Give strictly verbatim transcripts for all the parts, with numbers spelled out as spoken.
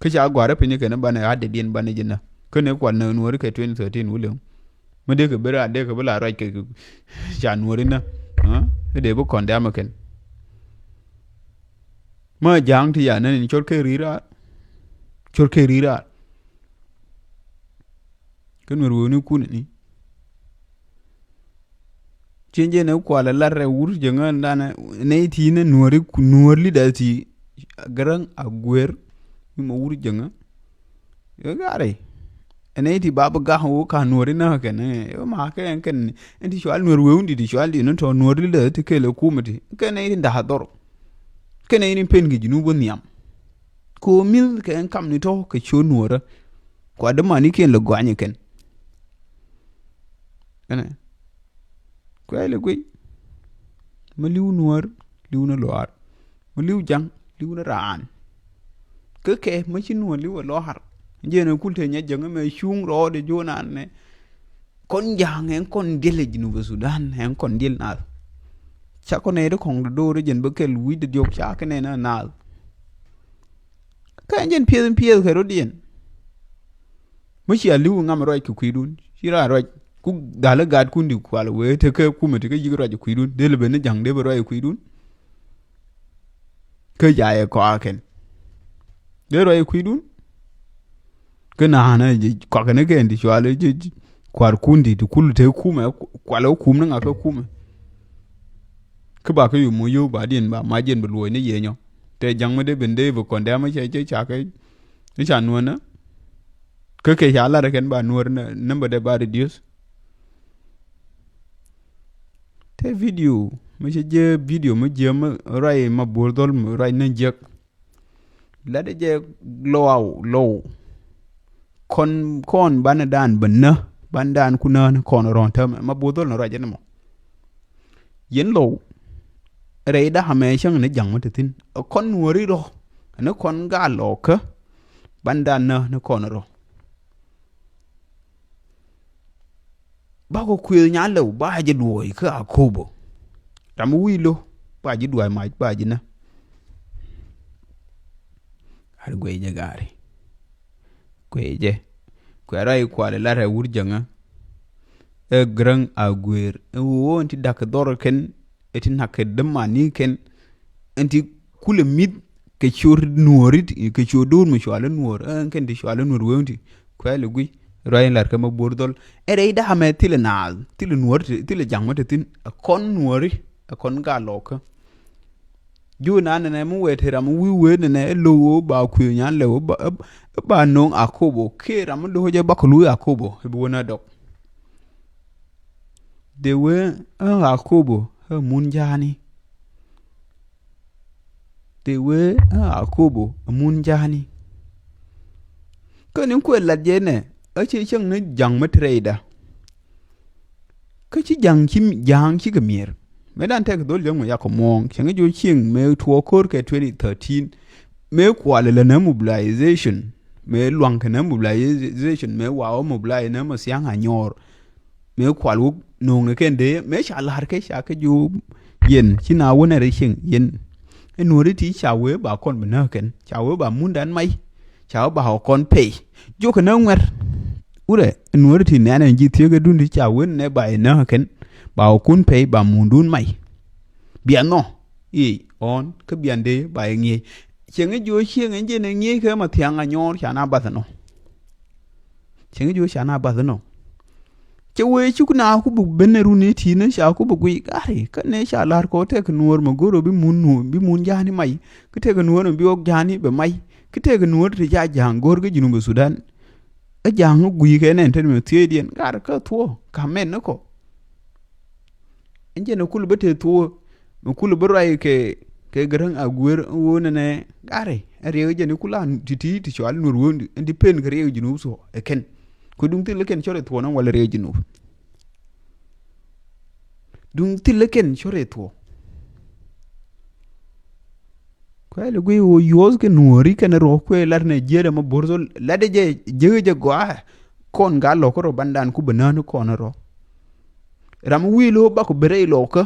Kä ca gua̱a̱r piny kɛn banɛ a dee diɛn banɛ ji̱ nä. Kä ni kual nä nuɔ̱ɔ̱ri kɛ twenty thirteen wulɛ. Mi dee kɛ bi raar dee kɛ bi la ruac kɛ ca nuɔ̱ɔ̱ri nä. Ɛ dee bi kɔn dee amɛ kɛn. Ma ja̱a̱ŋ ti ya nä ni cor kɛ ri̱i̱r raar. Cor kɛ ri̱i̱r raar. Kä nuɔ̱ɔ̱r wewni kun ni. Cieŋ jɛ ni kualɛ lat rɛ wur jɛ ŋä danɛ nɛy ti ni nuɔ̱ɔ̱ri nuɔ̱ɔ̱r lidɛ ti gɛrɛŋ a guer. Mi ma wur jɛ ŋä. Yɛ gari. Ɛn nɛy ti ba bi gak wä ka nuɔ̱ɔ̱ri nä kɛn ɛ ma kɛ ɛn kɛn ɛn ti cual nuɔ̱ɔ̱r wewni ti cual di ni tɔ nuɔ̱ɔ̱r lidɛ ti kɛl ɛ kumɛ ti kɛn nɛy ti da̱a̱ dhɔr. Kɛn nɛy ni pen kɛ ji̱ nu bä nhiam. Kɛ ɣöö mi̱th kɛ ɛn kam ni tɔ̱ kɛ ciö nuɔ̱ɔ̱rä. Kua dämanikiɛn lɛ gɔany ɛ kɛn. Ɛnɛ kuɛɛl ɛ guic. Mi li̱w nuäär li̱w ni luaar. Mi li̱w ja̱ŋ li̱w ni raan. Kä kɛ mi ci nuäär li̱w ɛ luaar. Jiɛn ɛ kul te nyɛ jäŋ ɛmɛ cuŋ rɔɔdɛ jo̱o̱n an nɛ. Kɔn ja̱a̱ŋ ɛn kɔn diɛl ɛ Jinub Sudan ɛn kɔn diɛl naath. Ca kɔn ɛ ti kɔŋ di do̱r jɛn bä kɛl wi̱cdɛ diɔ̱k ca kɛ nɛn ɛ naath. Kä ɛn jɛn piɛth in piɛth kɛ rot yɛn. Mi cia li̱w ŋam ruac kɛ kui̱dun ci raan ruac ku dhal i̱ gaatkun di kual wee tekɛ kumɛ ti kä yi̱k ruac kɛ kui̱dun dee lɛ ben ni ja̱ŋ dee bɛ ruac kɛ kui̱dun. Kä ca yɛ kɔakɛn dee ruac kɛ kui̱dun. Kä naanä kɔakɛn ikɛn ti cual i̱ kua̱rkun di ti kul te kumɛ kual i̱ kum ni ŋakä kumɛ. Kä ba kä yum mu yio̱w ba diɛn ba mac yɛn bi luɔ̱ɔ̱c ni yɛ nyɔ. Te ja̱ŋ mi dee ben dee bi kɔn dɛ̈m mi cɛ cɛ ca kɛ ni ca nuɔ̱ɔ̱nä. Kä kɛ ca lar kɛn ba nuɔ̱ɔ̱r nä bä dee ba reduce. Te video mi cɛ jiɛ video mi jiɛ mi ruac ma buɔ̱r dhɔl mi ruac ni jiɛk. Lat jɛ low low. Kɔn kɔn banɛ dan bä nä banɛ dan ku nä ni kɔn rɔ̱n tämɛ ma buɔ̱r dhɔl ni ruac ni mɔ. Yɛn low rɛy da̱k amɛ cäŋ ni ja̱ŋ mi te thi̱n ɛ kɔn nuɔ̱ri rɔ ni kɔn gaa lɔɔkä. Ban dan nä ni kɔn rɔ. Bakɔ kuëëth nyan lɛw ba jɛ luɔɔc kä Akobo. Ram wi̱i̱ lo̱ ba ji̱ dua̱a̱c mac ba ji̱ nä. Ar guɛy jɛ gaari. Kuɛ jɛ kuɛ rɔy kual lar ɛ wur jäŋä. Ɛ gräŋ a guer ɛ ɣöö ɛn ti da̱k dhɔr kɛn ɛ ti nak kɛ dämani kɛn ɛn ti kulɛ mi̱th kɛ ciö nuɔ̱ɔ̱ri kɛ ciö do̱r mi cual ɛ nuɔ̱ɔ̱r ɛn kɛn ti cual ɛ nuɔ̱ɔ̱r wee ti kuɛ lɛ gui̱. Rɔy lar kɛ ma bo̱r dhɔl ɛ rɛy da̱a̱ mɛ thilɛ naath thilɛ nuɔ̱ɔ̱ri thilɛ ja̱ŋ mɛ te thi̱n ɛ kɔn nuɔ̱ɔ̱ri ɛ kɔn gaa lɔkä. Ju nan nɛ mi wee te ram wi̱i̱ wee nɛ nɛ low wee ba kui̱ nyan lɛ wee ba no̱o̱ŋ Akobo kɛ ram mi do̱o̱k jɛ bak luui Akobo i̱ bi wee na dɔk. Dee wee ɛ Akobo ɛ mun ja̱a̱ni. Dee wee ɛ Akobo ɛ mun ja̱a̱ni. Kä ni kuɛ lat jɛ nɛ ɛ ci cäŋ ni ja̱ŋ mi te rɛyda. Kä ci ja̱ŋ ci ja̱a̱ŋ cikɛ mi̱er mëë dan tɛk dhol jäŋ mɛ yakɔ muɔ̱ɔ̱ŋ cäŋ jiɔ cieŋ mëë tuɔɔk ko̱r kɛ twenty thirteen. Mëë kualɛ lɛ nä mobilization mëë luaŋ kɛ nä mobilization mëë wa̱a̱ wä mobilize nä mɔ thia̱ŋ a nyɔɔr. Mëë kual wä no̱o̱ŋ ni kɛn dee mëë ca la̱r kɛ ca kɛ jiɔ yɛn ci na wä nɛ rɛ cieŋ yɛn. Ɛ nuɔ̱ri ti ca wee ba kɔn bi nä kɛn ca wee ba mun dan mac. Ca wee ba kɔn pɛy jiɔkɛ nä ŋuɛr. Wurɛ nuɔ̱ri ti nɛn ɛn ji̱ thiek ɛ dun ti ca wen nɛ ba yɛ näk kɛn ba wä kun pɛy ba mundun mac. Bian nɔ i̱ ɣɔn kä bian dee ba yɛ ŋi̱eec. Cieŋ i̱ jiɔ cieŋ ɛn jiɛn ɛ ŋi̱eec kɛ ma thiaŋ a nyɔɔr ca na bath ɛnɔ. Cieŋ i̱ jiɔ ca na bath ɛnɔ. Cɛ wee cuk na ku buk ben ɛ run i̱ ti̱i̱n ca ku buk guic gari kä nɛ ca la̱r kɔ tɛk nuɔ̱ɔ̱r mɛ go̱r ɔ bi mun nuɔ̱ɔ̱r bi mun ja̱a̱ni mac. Kä tɛk nuɔ̱ɔ̱r mɛ bi ɣɔk ja̱a̱ni bɛ mac. Kä tɛk nuɔ̱ɔ̱r ti ca ja̱a̱ŋ go̱r kä Junub Sudan. Ɛ ja̱a̱ŋ gui̱i̱ kɛ nɛn tet mi thiee diɛn gat kä thuɔ̱ɔ̱ ka mɛn ni kɔ. Ɛn jɛn ɛ kul bä te thuɔ̱ɔ̱ mi kul bä ruac kɛ kɛ gäräŋ a guer ɣöö nɛnɛ gat ɛ riɛk jɛn ɛ kul an ti̱ti̱ ti cɔal nuɔr ɣöö ɛn ti pen kɛ riɛk Junub thuɔ̱ɔ̱ ɛ kɛn. Kɛ duŋ thil ɛ kɛn cɔr ɛ thuɔ̱ɔ̱ nɛ wal ɛ riɛk Junub. Duŋ thilɛ kɛn cɔr ɛ thuɔ̱ɔ̱. Kuɛ lɛ guiy ɣöö yuɔth kɛ nuɔ̱ɔ̱ri kɛn rɔ kuɛ lat nɛ jiɛt ɛmɔ bo̱r thol lat jɛ jek jɛ gɔaa. Kɔn ga lɔk kärɔ bandan ku bɛ nään kɔn rɔ. Ram wi̱i̱ lo̱o̱ bakɔ bɛ rɛy lɔkä.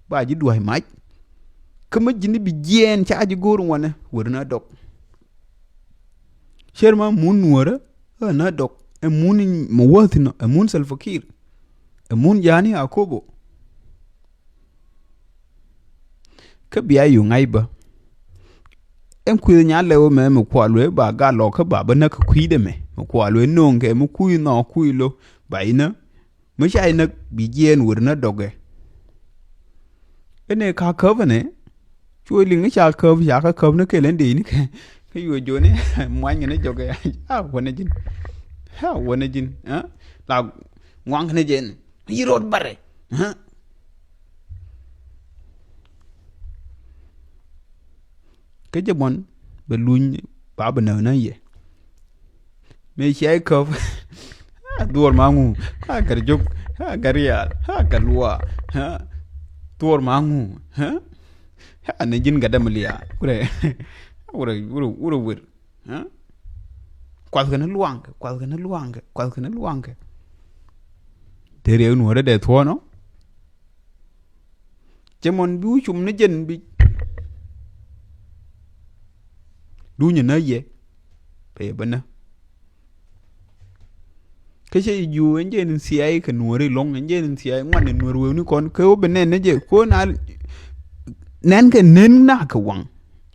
Ba ji̱ dua̱c mac. Kä mä ji̱n bi jiɛɛn ca ji̱ go̱o̱r ŋuɔnɛ wër na dɔk. Cɛr ma mun nuɔrä ɛ na dɔk, ɛ mun mɛ wäthi nɔ, ɛ mun Salva Kiir, ɛ mun jani Akobo. Kä bia yu ŋa̱c bä. Ɛn kui̱ nya lɛ wä mɛ mɛ kual wee ba gal lɔ kä ba bä näk kui̱dɛ mɛ mɛ kual wee no̱o̱ŋ kɛ mɛ kui̱ nɔ kui̱ lo ba inä. Mi ca inä bi jiɛɛn wër nä dɔgɛ. Ɛn ɛ ka käp ɛnɛ. Cuɔ liŋ ca käp ca kä käp ni kɛl ɛn dee ni kɛ. Kä yuɔ joni muany ni jɔkɛ. A wänä ji̱n. A wänä ji̱n. La ŋuaŋ ni jɛn. Yi rot barɛ. Kä jɛ mɔn bɛ luny ba bɛ näk nä yɛ. Mëë cia i̱ käp. Dhuɔr ma ŋu. A gɛr jok. A gɛr rial. A gɛr luaa. Dhuɔr ma ŋu. A ni ji̱n gɛdɛ mi liaal. Wurɛ. Wurɛ wurɛ wurɛ wir. Kuath kɛ ni luaŋkɛ kuath kɛ ni luaŋkɛ kuath kɛ ni luaŋkɛ. Te riɛk nuɔrɛ dɛ thuɔɔnɔ. Cɛ mɔn bi wä cum ni jɛn bi. Dunyɛ nä yɛ. Pɛ yɛ bä nä. Kä cɛ ji̱ jiu ɛn jɛn in thia̱a̱ kɛ nuɔ̱ɔ̱ri lɔ̱ŋ ɛn jɛn in thia̱a̱ ŋuan in nuɔ̱ɔ̱r wewni kɔn kɛ wä bi nɛn ni jɛ ko na. Nɛn kɛ nen na kɛ waŋ.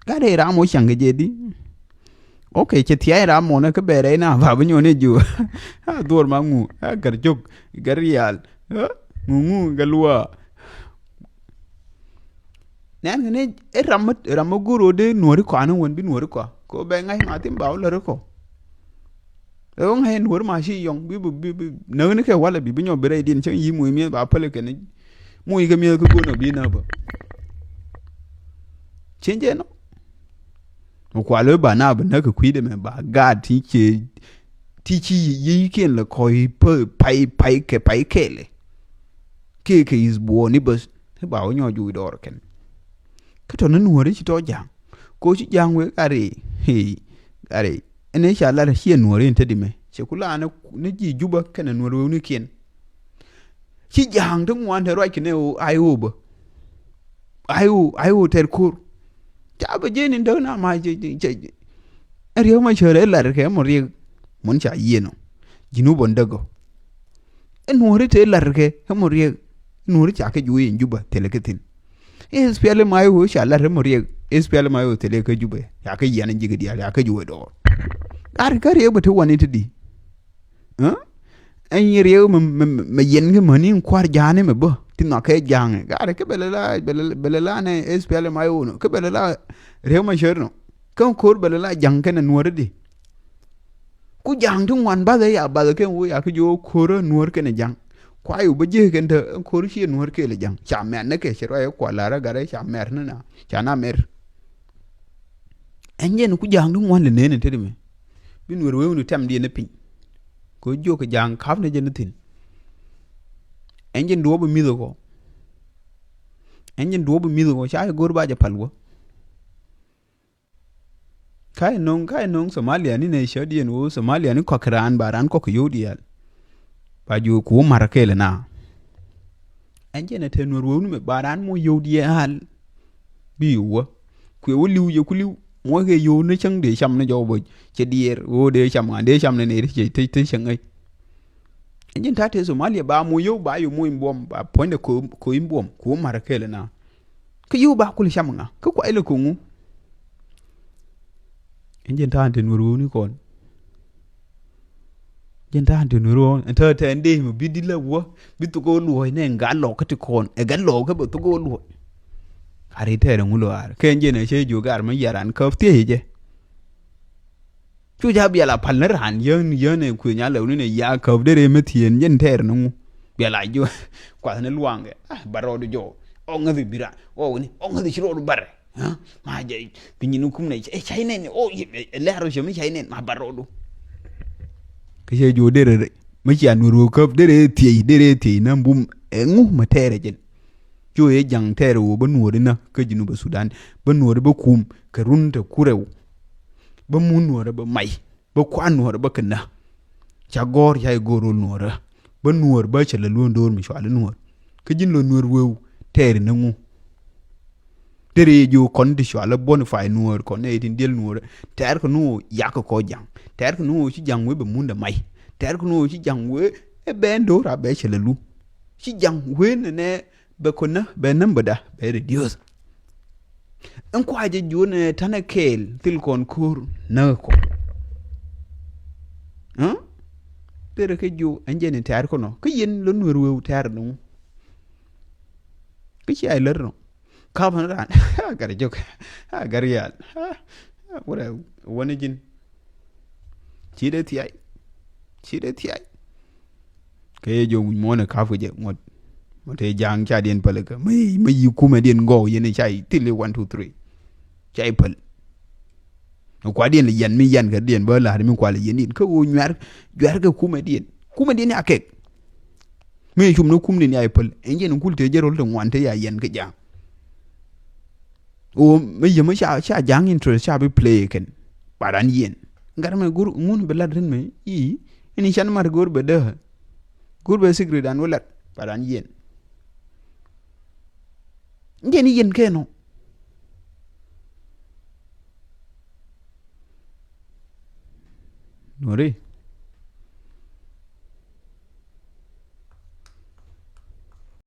Gat rɛy ram wä caŋ kɛ jɛ di. Ok cɛ thia̱a̱ ram mɔnɛ kä bɛ rɛy na ba bi nyɔn ni jiu. A dhuɔr ma ŋu a gɛr jok gɛr rial. Ŋu ŋu gɛ luaa. Nɛn kɛ ni ɛ ram ɛ ram ɛ go̱r ɣöö dee nuɔ̱ri kɔa ni wän bi nuɔ̱ri kɔa kɛ ɣöö bɛ ŋa̱c ma thim ba wä läri kɔ. Ɛ ɣöö ŋa̱c ɛ nuɔ̱ri ma ci yɔŋ bi bi bi näk ni kɛ walɛ bi bi nyɔk bi rɛy diɛn cäŋ yi muc mi̱eth ba päl kɛ ni muc kɛ mi̱eth kä go̱n ɔ bi näk bä. Cieŋ jɛ nɔ. Mɛ kual wee ba na bɛ näk kɛ kui̱dɛ mɛ ba gaat ti ci ti ci yi̱kiɛn lɛ kɔc pay pay kɛ pay kɛɛlɛ. Kɛ kɛ is buɔɔni bä. Ba wä nyɔk juuc dɔɔr kɛn. Kä tɔ ni nuɔ̱ɔ̱ri ci tɔ ja̱a̱ŋ. Ko ci ja̱a̱ŋ wee gat rɛy. Gat rɛy ɛn ëë ca lat ciɛ nuɔ̱ɔ̱ri in te di mɛ cɛ ku la ni ji̱ Jubä kɛnɛ nuɔ̱ɔ̱ri wewnikiɛn. Ci ja̱a̱ŋ ti ŋuan te ruac kɛ ni ɣöö a i̱ ɣöö bä. A i̱ ɣöö a i̱ ɣöö tɛr ko̱r. Ca bä jiɛn in däk na ma cɛ cɛ cɛ. Ɛ riek ma cär ɛ lar kɛ mɔ riek. Mun ca yieen ɔ. Ji̱n wä bä in däk ɔ. Ɛ nuɔ̱ɔ̱ri te lar kɛ ɛ mɔ riek. Nuɔ̱ɔ̱ri ca kɛ juuc in Jubä thilɛ kɛ thi̱n. Ɛ SPLM-IO ca lar ɛ mɔ riek. SPLM-IO thilɛ kɛ Jubä ca kɛ yiɛn in ji̱ kɛ diaal ca kɛ juuc ɛ dɔɔr. Gat kä riek bä te wani te di. Ɛn nyi riek mɛ mɛ mɛ yɛn kä mäni in kua̱r ja̱a̱ni mɛ bä ti nhɔakɛ ja̱a̱ŋɛ gat kä bɛ lɛ la bɛ lɛ la nɛ SPLM-IO nɔ kä bɛ lɛ la riek ma cär nɔ. Kä ko̱r bɛ lɛ la ja̱ŋ kɛnɛ nuɔ̱ɔ̱ri di. Ku ja̱a̱ŋ ti ŋuan bath ɛ ya bath ɛ kɛn wee ya kä ji̱ ɣöö ko̱r ɛ nuɔ̱ɔ̱r kɛnɛ ja̱ŋ. Kua yo̱ bä ji̱ kɛn te ɛ ko̱r ciɛ nuɔ̱ɔ̱r kɛɛl ɛ ja̱ŋ ca mɛ̈r ni kɛ cɛ ruac ɛ kua la̱r ɛ gat ɛ ca mɛ̈r ni na ca na mɛr. Ɛn jɛn ku ja̱a̱ŋ ti ŋuan lɛ neen in te di mɛ. Bi nuɔ̱ɔ̱r wee wuni tɛm diɛn ni piny. Kɛ jiök kɛ ja̱a̱ŋ ka̱p ni jɛ ni thi̱n. Ɛn jɛn duɔ̱ɔ̱p bi mi̱th kɔ. Ɛn jɛn duɔ̱ɔ̱p bi mi̱th kɔ ca jɛ go̱r ba jɛ pal wä. Ka jɛ no̱o̱ŋ ka jɛ no̱o̱ŋ Somalia ni nɛ cä diɛn wä Somalia ni kɔk kɛ raan ba raan kɔk kɛ yio̱w diaal. Ba jiök ku wä mar kɛɛl na. Ɛn jɛn ɛ te nuɔ̱ɔ̱r wee wuni mɛ ba raan mɔ yio̱w diaal. Bi wä kuɛ wä li̱w jɛ ku li̱w muɔckɛ yio̱w ni cäŋ dee cam ni jɔw bä cɛ diɛɛr ɣöö dee cam ŋa̱n dee cam ni nɛy ti cɛ ti cäŋ ŋäc. Ɛn ji̱n ta̱a̱ te Somalia ba muc yio̱w ba yio̱w muc buɔm ba puɔ̱nydɛ ko̱ in buɔm ku wä ma̱r kɛɛl na. Kä yio̱w ba kul cam ŋa kä kuay lɛ ko̱ŋu. Ɛn ji̱n ta̱a̱ te nuɔ̱r ɣööni kɔn. Jɛn ta̱a̱ ti nuɔ̱r ɣöö ɛn täätɛ ɛn dee mi bi di lä wä bi thok ɣöö luɔ̱ɔ̱c nɛ ɛn gat lɔɔk kä ti kɔn ɛ gat lɔɔk kä bɛ thok ɣöö luɔ̱ɔ̱c. Kari tɛɛr ɛŋu luaar kɛ ɛn jɛn ɛ cɛ jiök gar mi yɛ ran käp thiec jɛ. Cu ca biɛl a pal ni raan yään yään ɛ kuëë nya lɛw ni nɛ ya käp derɛ mi thieen jɛn tɛɛr ni ŋu. Biɛl a jiök kuath ni luaŋkɛ a ba rɔɔdu jɔɔk ɔ ŋäthi bi raan ɔ wini ɔ ŋäthi ci rɔɔdu barɛ. Ma jɛ bi nyin kum nɛ ɛ cay nɛn ɔ lɛr ɔ cɛ mi cay nɛn ma ba rɔɔdu. Kä cɛ jiök derɛ mi cia nuɔr wä käp derɛ thiec derɛ thiec na bum ɛŋu ma tɛɛrɛ jɛn. Cu ëë ja̱ŋ tɛɛr ɣöö bä nuɔ̱ɔ̱ri nä kä Jinub Sudan bä nuɔ̱ɔ̱ri bä kum kɛ run te kurɛw. Bä mun nuɔ̱ɔ̱rä bä may bä kuan nuɔ̱ɔ̱rä bä kɛ nä. Ca gɔ̱r ca i̱ go̱o̱r rol nuɔ̱ɔ̱rä bä nuɔ̱ɔ̱r bä cɛ lɛ luɔ̱ɔ̱n do̱o̱r mi cuali nuɔ̱ɔ̱r. Kä ji̱n lɔ nuɔ̱ɔ̱r wëëw tɛɛri ni ŋu. Derɛ yɛ jiök kɔn ti cɔalɛ bonfire nuɔɔr kɔn nɛ yɛ tin diɛl nuɔɔr. Tɛɛr kɛ ni ɣöö yak kɛ kɔ ja̱ŋ. Tɛɛr kɛ ni ɣöö ci ja̱ŋ wee bɛ mundɛ may. Tɛɛr kɛ ni ɣöö ci ja̱ŋ wee ɛ bɛn do̱r a bɛ cɛ lɛ lu. Ci ja̱ŋ wee nɛ nɛ bɛ kɔn nä bɛ nämbäda bɛ reduce. Ɛn kuacɛ jiök nɛ tanɛ kɛɛl thil kɔn ko̱r näk kɔ. Hm? Derɛ kɛ jiök ɛn jɛn in tɛɛr kɔnɔ kä yɛn lɔ nuɔɔr wee tɛɛr ni ŋu. Kä cia ilär nɔ. Kap ni raan. Gar jok. Gar yal. Wurɛ wani jin. Ci dee thiay. Ci dee thiay. Kɛ yɛ jok muɔnɛ kap kɛ jɛ ŋuɔt. Ŋuɔt tɛ ja̱a̱ŋ ca diɛn päl kä. Mä yi, mä yi kumɛ diɛn gɔw yɛn ca yi thil one, two, three. Ca yi päl. Kua diɛn lɛ yɛn mi yɛn kɛ diɛn bä la̱r mi kua lɛ yɛn diɛn kä ɣöö nyuɛr, juɛr kɛ kumɛ diɛn. Kumɛ diɛn ya kɛk. Mi cum ni kum diɛn ya ipäl ɛn jɛn kul tëë jɛ rol ti ŋuan tëë ya yɛn kä ja̱a̱ŋ. Ɣöö mi yɛ mi ca, ca ja̱a̱ŋ interest ca bi play kɛn. Ba ran yɛn. Gat mɛ go̱r ŋun bi lat rin mɛ i̱ in can mar go̱r bɛ dee. Go̱r bɛ secret an wä lat ba ran yɛn. Jɛn i̱ yɛn kɛ nɔ. Nuɔri.